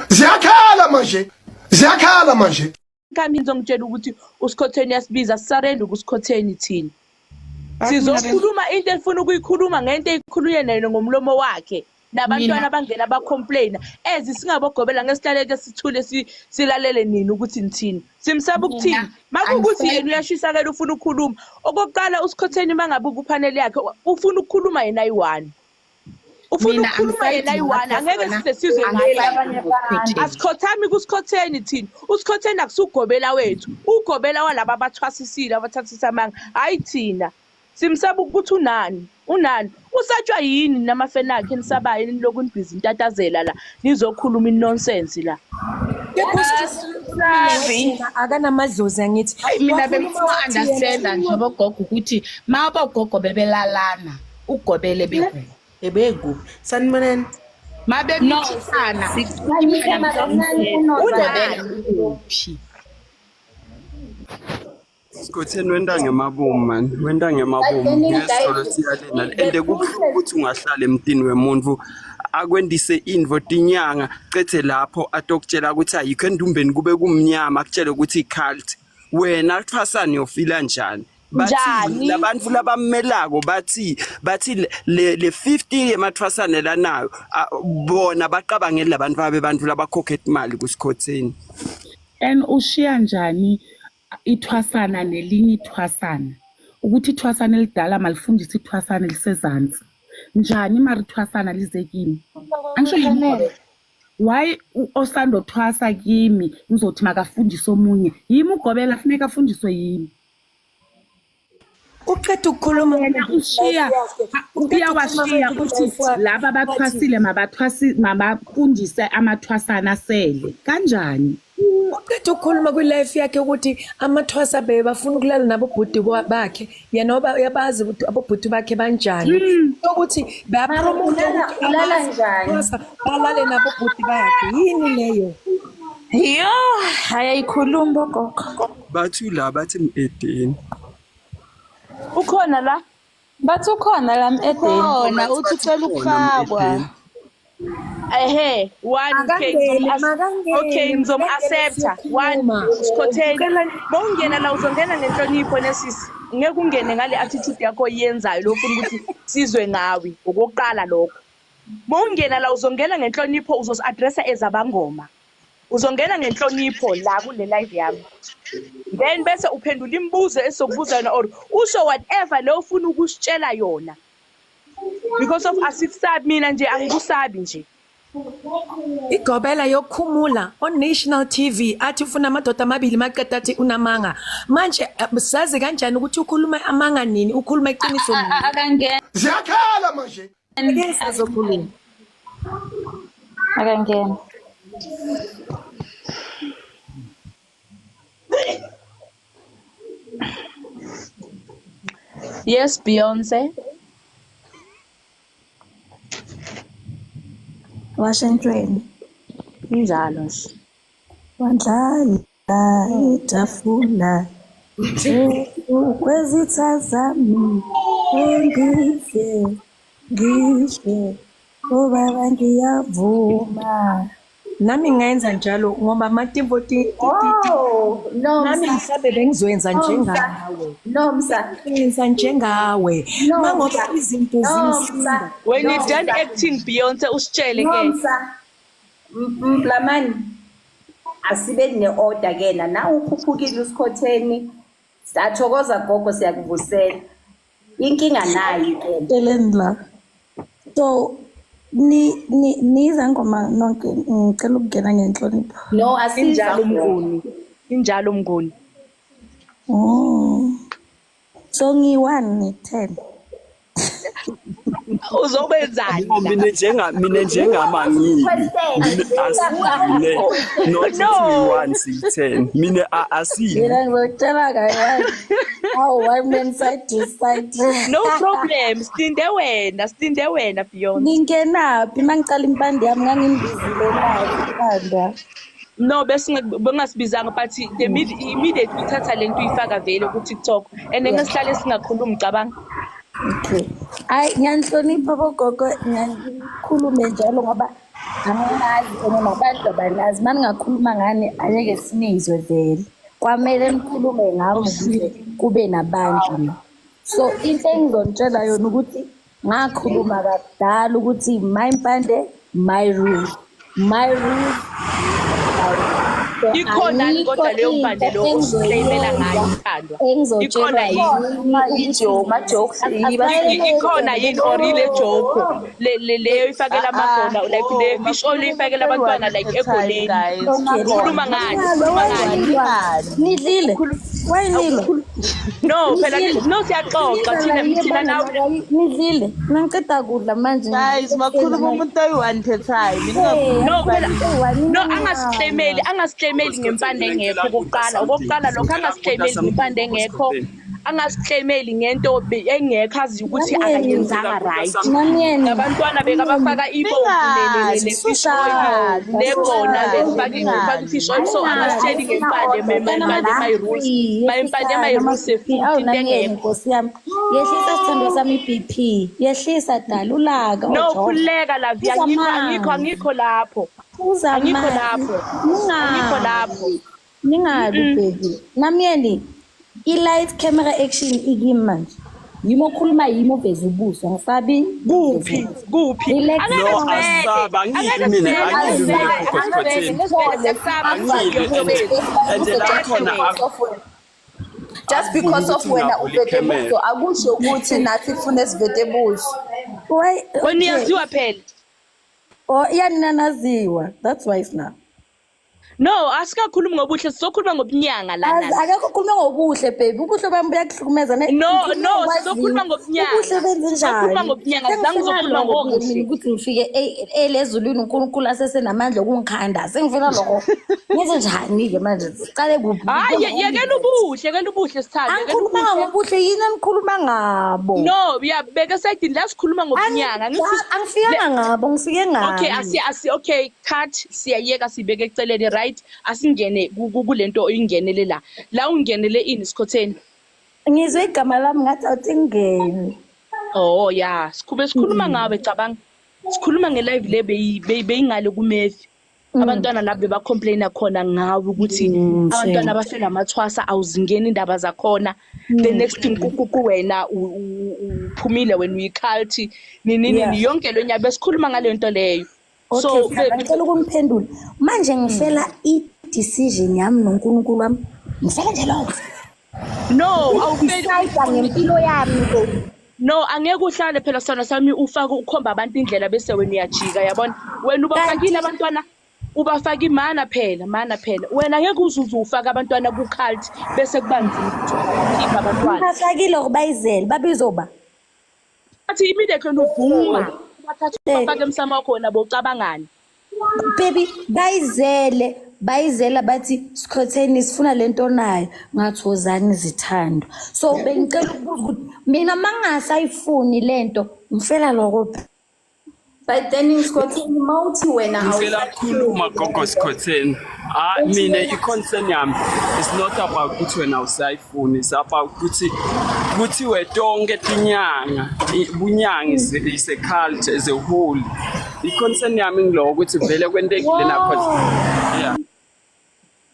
Ziyakhala manje. Ziyakhala manje. Khami ngizongitshela ukuthi uSkhotheni uyasibiza sisarenda kuSkhotheni thina. Sizokhuluma into efuna ukuyikhuluma ngento eyikhuluye nayo ngomlomo wakhe. Nabantwana abangena bacomplaina ezi singabogobela ngesilaleke sithule silalele nini ukuthi nithini. Simsaba ukuthini? Makuwukuthi yena uyashisakela ufuna ukukhuluma. Okokuqala uSkhotheni mangabe ukuphaneli yakhe ufuna ukukhuluma yena ayi-one. Ufuna ukukhuluma yena ayi-one angeke size sizwe ngaye. Asikhothami kuSkhotheni thina. USkhotheni akusugobela wethu. Ugobela walaba abathwasisile abathathisa amanga. Hayi thina. Simsaba ukuthi unani. Unani. Usatshwa yini namafeni akhe enisabayo nilokhu nibhizi intatazela la nizokhuluma inonsense la. Akanamadlozi angithi. Hayi mina bengifuna understand nje bogogo ukuthi mabogogo bebelalana ugobele bekuphi. Ebekuphi? Sanibonani. Mabemithana ugobele ukuphi. Sikhotheni wenta ngemabomu man, wenta ngemabomu ngesolo siyalena and kubuhlungu ukuthi ungahlala emtini wemuntu akwendise intfo tinyanga cethe lapho atokutshela ukuthi ayikho endumbeni kube kumnyama akutshele ukuthi i-cult wena thwasani yofila njani bathi Njani? labantu labammelako bathi bathi le le 50 yemathwasane lanayo bona baqabangeli labantu babe bantu labakhokha imali kusikhotheni. And ushiya njani ithwasana nelinye ithwasana ukuthi ithwasana elidala malifundise ithwasana elisezansi njani mara ithwasana lize kimi angisho yini why osandothwasa kimi ngizothi makafundise omunye yimi ugobela funeka afundiswe yimi. Uqeda ukukhuluma Yena ushiya uyawashiya uthi laba abathwasile mabathwasi mabafundise amathwasana asele kanjani? Uqeda ukukhuluma kwi-life yakhe ukuthi amathwasa bebe bafuna ukulala nabobhuti bakhe yena uyabazi ukuthi abobhuti bakhe banjani ukuthi bayapromota ukuthi Ulala njani? amathwasa balale nabobhuti bakhe yini leyo? Yo, ayayikhulumi bogogo. Bathi la bathi m-edeni. Ukhona la? Bathi ukhona la m-edeni. Khona uthi ucela ukufakwa. Ehe, one okay Makangene, makangene, okay ngizom makangene accepta. One siyokhuluma. Sikhotheni. Ngicela Bowungena la uzongena ngenhlonipho nesisi. Ngeke ungene ngale attitude yakho oyenzayo lo ufuna ukuthi sizwe ngawe. Okokuqala lokho. Bowungena la uzongena ngenhlonipho uzos addressa ezabangoma. Uzongena ngenhlonipho la kule live yami. Then bese uphendula imibuzo esizokubuza yona or usho whatever le ofuna ukusitshela yona. Because of asikusabi mina nje angikusabi nje. Igobela yokukhumula on national TV athi ufuna amadoda amabili maqeda athi unamanga. Manje sazi kanjani ukuthi ukhuluma amanga nini ukhuluma iqiniso nini? Akangena. Ziyakhala manje. Ngeke sazokhuluma. Akangena. Yes Beyonce. Washington. Injalo nje. Wandlala itafula kwezitha zami engidle ngidle obaba ngiyavuma. Nami ngingayenza njalo ngoba amatimbo ti Oh, nami Nomsa. mhlambe bengizoyenza Nomsa. njengawe. Nomsa. Ngenza njengawe. Mangoba Nomsa. izinto Nomsa. zingisinda. When you done Nomsa. acting Beyonce usitshele ke. Nomsa. Mlamani. Asibe ne-order kena. Nawe ukhuphukile usikhotheni. Sathokoza gogo siyakuvusela. Inkinga nayi ke. Tsheleni la. So ni ni nizangoma nonke ngicela ukungena ngenhlonipho. No asiza Injalo gogo. Mnguni. Injalo Mnguni. Oh. So ngiyi-1 ne-10. Uzobenzani la? Mina njenga mina njengama ngimi mina asine not No. ukuthi we-1 siyi-10 mina asimi Mina ngizokutshela kayi-one. Awu one man side to side. No problem. Silinde wena, silinde wena Beyonce. Ningenaphi mangicala impande yami nganginibizile nayo impanda. No bese bengasibizanga but the immediately uthatha lento uyifaka vele ku TikTok and ngesihlale singakhulumi cabanga. Okay. Hayi ngiyanihlonipha bogogo ngiyakhulume njalo ngoba Anginazi and nabantu abanazi. Uma ningakhuluma ngani angeke sinizwe vele. Kwamele nikhulume ngami ukuze kube nabantu. So into engizonitshela yona ukuthi ngakhuluma kakudala ukuthi my mpande, my rules. My rules. So, Ikhona ayikho kodwa leyo mpande into lo osiclaimela ngayo mthandwa. engizotshelwa Ikhona yini? Ma-jokes Ikhona yini or ile joke le leyo ifakela amagona like le fish oil ifakela abantwana like egoneni. Ukhuluma ngani? Ukhuluma ngani? Nidlile. Wayinilo. No, phela no, siyaxoxa thina nawe. Nidlile. Nangiceda kudla manje. Guys, makhuluma umuntu oyi-one per time. No, phela no, angasiclaimeli, angasiclaimeli ngempande engekho. Okokuqala, lokho, angasiclaimeli ngempande engekho, angasiclaimeli ngento engekho azi ukuthi akayenzanga, right? Namyeni. Nabantwana bekabafaka ibomvu ne-fish oil negona, befaka i-fish oil, so angasitsheli ngempande, mpande my rules, my mpande, my rules, futhi Awu into namyeni, engekho. Nkosi yami. Yehlisa sithandwa sami i-BP. Yehlisa dala ulaka. No, oJehova. khululeka lavi, angikho, angikho, angikho lapho. Angikho lapho. Angikho lapho. Ningabi baby. Namyeni, i-light camera action ikimi manje. Yimi okhuluma, yimi oveza ubuso. Angisabi. Kuphi? Kuphi? Relax. Angeke No, sivele. asaba, angilwi Angeke mina, sivele, angilwi mina, angeke Gogo sivele, Skhotheni. sivele, siyasaba, Angilwi and la khona Just because of ukuthi wena ungavula uvete ikhamera. buso akusho ukuthi nathi kufune sivete buso. Why? Wena uyaziwa phela. Oh, yani naziwa. That's why it's now. No, asikakhulumi ngobuhle, sizokhuluma ngobunyanga lana. Akekho okhuluma ngobuhle baby. Ubuhle bami buyakuhlukumeza ne. No, Ngikhuluma no, ngokwaziwa. sizokhuluma ngobunyanga. Ubuhle benze njani? Sizokhuluma ngobunyanga, zange Sengifuna uzokhuluma lokho-ke ngobuhle. mina ukuthi ngifike elezulwini uNkulunkulu asesenamandla okungikhanda. Sengifuna lokho. Ngenze njani-ke manje? Siqale kuphi? Hayi, yekela ubuhle, yekela ubuhle sithando, yekela Angikhulumanga ubuhle. ngobuhle, yini enikhuluma ngabo? No, ya beka esayidini la, sikhuluma ngobunyanga. Ngithi Angifikanga ngabo, ngifike ngami. Okay, asi okay, cut, siyayeka, sibeke eceleni, right? Asingene kulento oyingenele la. La ungenele ini, Sikhotheni? Ngizwe igama lami ngathi awuthi ngingene. Oh yeah, sikhube sikhuluma ngawe, cabanga. Sikhuluma nge-live le beyingale kuMevi. Abantwana labo bebacomplaina khona ngawe ukuthi abantwana abafela amathwasa awuzingeni indaba zakhona. The next thing kukuku wena uphumile, wena uyi-cult nini nini yonke lo nyaka besikhuluma ngale nto leyo. Okay, So Sithando, ngicela ukumphendula. Manje ngifela i-decision yami noNkulunkulu wami. Ngifela nje lokho. No, awufeli. Decide ngempilo yami baby. No, angeke uhlale phela sona sami ufake ukhomba abantu indlela bese wena uyajika, yabona. Wena ubafakile abantwana, ubafaka imana phela, mana phela. Wena angeke uzuze ufake abantwana ku-cult bese kuba nzima ukuthi ukhiphe abantwana. Ngibafakile ukubayizele, babizoba. Athi immediately wena uvuma bathatha ubafake emsamo wakho, wena bowucabangani? Baby, bayizele, bayizela bathi Sikhotheni sifuna lento nayo, ngathi wozani zithando. So bengicela ukubuza ukuthi mina mangasayifuni lento ngifela lokho. But then Skhotheni, mawuthi wena Ngicela ukukhuluma, Gogo Skhotheni. Ah, mina i-concern yami is not about ukuthi wena awusayifuni, it's about ukuthi kuthiwe tonke tinyanga, bunyanga is a cult as a whole. I-concern yami ngiloko ukuthi vele kwentekile nakho. Yeah.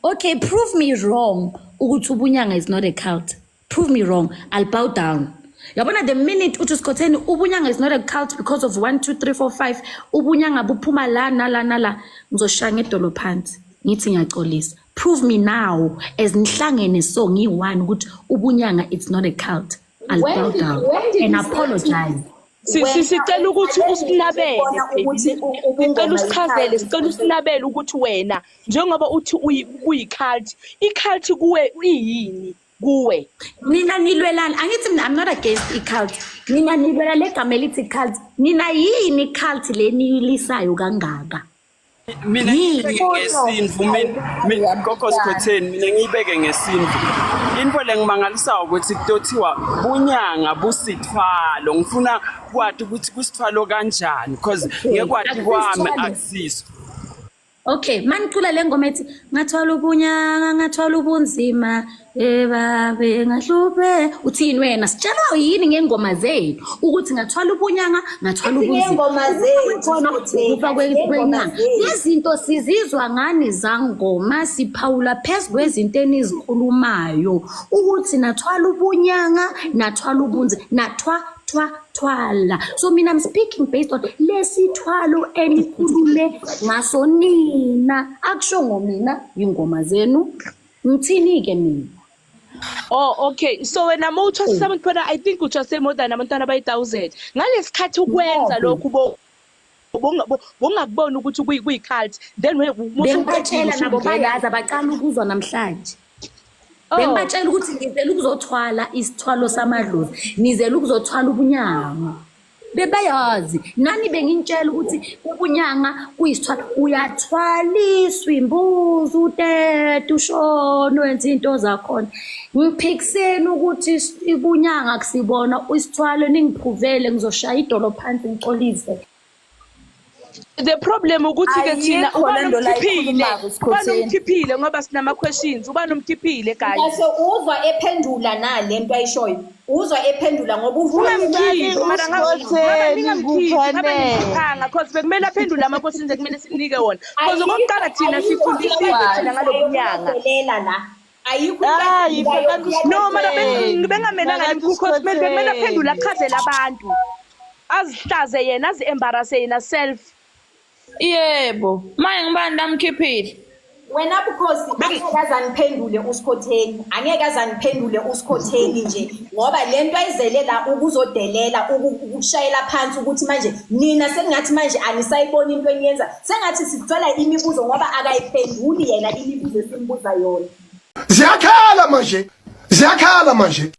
Okay, prove me wrong ukuthi ubunyanga is not a cult. Prove me wrong, I'll bow down. Yabona, the minute uthi Sikhotheni ubunyanga is not a cult because of 1 2 3 4 5, ubunyanga buphuma la nala nala, ngizoshaya ngedolo phansi ngithi ngiyaxolisa. Prove me now as nihlangene, so ngiyi-one, ukuthi ubunyanga it's not a cult. I'll When bow down when did and you start apologize. Sicela ukuthi usinabele, ubona baby. ukuthi Sicela ubungoma usichazele, yi-cult? sicela usinabele ukuthi wena njengoba uthi uyi-cult, i-cult kuwe iyini kuwe? Nina nilwelani? Angithi mina I'm not against i-cult. Nina nilwela le gama elithi cult. Nina yini i-cult le niyilisayo kangaka? Mina Yini? ngiyibeke ngesintu mina, Gogo Skhotheni, mina ngiyibeke ngesintu. Into lengimangalisayo ukuthi kutothiwa bunyanga busithwalo. Ngifuna kwati ukuthi kusithwalo kanjani because ngekwati kwami Akusisithwalo. akusiso. Okay, manicula le ngoma ethi ngathwala ubunyanga, ngathwala ubunzima, ebabe ngahluphe. Uthini wena? Sitshelwa yini ngengoma zenu ukuthi ngathwala ubunyanga, ngathwala Athi ubunzima. ngey'ngoma zethu, Khona Skhotheni, ukufa athi ngey'ngoma kwenyanga. zethu. Lezinto sizizwa ngani zangoma siphawula phezu kwezinto enizikhulumayo ukuthi nathwala ubunyanga, nathwala ubunzima, nathwa thwa thwala. So mina I'm speaking based on lesithwalo enikhulume ngaso nina. Akushongo mina ingoma zenu. Ngithini ke mina? Oh okay, so wena uma uthwasisa abantwana, I think uthwase more than abantwana abayi-1000 ngalesikhathi ukwenza lokhu, bongakuboni ukuthi kuyi-cult, then Bengibatshela nabo bayazi, abaqala ukuzwa namhlanje. Bengibatshela ukuthi ngizele ukuzothwala isithwalo samadlozi, nizele ukuzothwala ubunyanga. Bebayazi nani, bengintshela ukuthi ubunyanga kuyisithwalo, uyathwaliswa imbuzi, utete ushone wenza into zakhona. Ngiphikiseni ukuthi ubunyanga kusibona isithwalo, ningiphuvele ngizoshaya idolo phansi ngixolise. The problem ukuthi-ke thina Ayikho le nto la ubani umkhiphile, ayikhulumako ubani Skhotheni. umkhiphile, ngoba sinama-questions, ubani umkhiphile, guys? Ngase uzwa ephendula nale nto ayishoyo, uzwa ephendula ngoba uvuma. Ungamkhiphi mara, ngabe uSkhotheni ningamkhiphi, ngabe kufanele. nimkhiphanga, cause bekumele aphendule ama-questions ekumele simnike wona, cause okokuqala thina sifundisiwe thina ngalobunyanga. Uyadelela la, ayikho into Hayi, ayiphendulayo, phakathi No, mara uSkhotheni. bengamelanga Phakathi nimkhukhu, cause bekumele aphendule, uSkhotheni. achazele abantu, azihlaze yena, azi-embarrasse yena self. Yebo, maye ngibani lamkhiphile? Wena bukhosi, angeke azaniphendule uSikhotheni, angeke azaniphendule uSikhotheni nje, ngoba le nto ayizele la ukuzodelela, ukushayela phansi ukuthi manje nina sengathi manje anisayiboni into eniyenza, sengathi sithola imibuzo ngoba akayiphenduli yena imibuzo esimbuza yona. Ziyakhala manje, ziyakhala manje.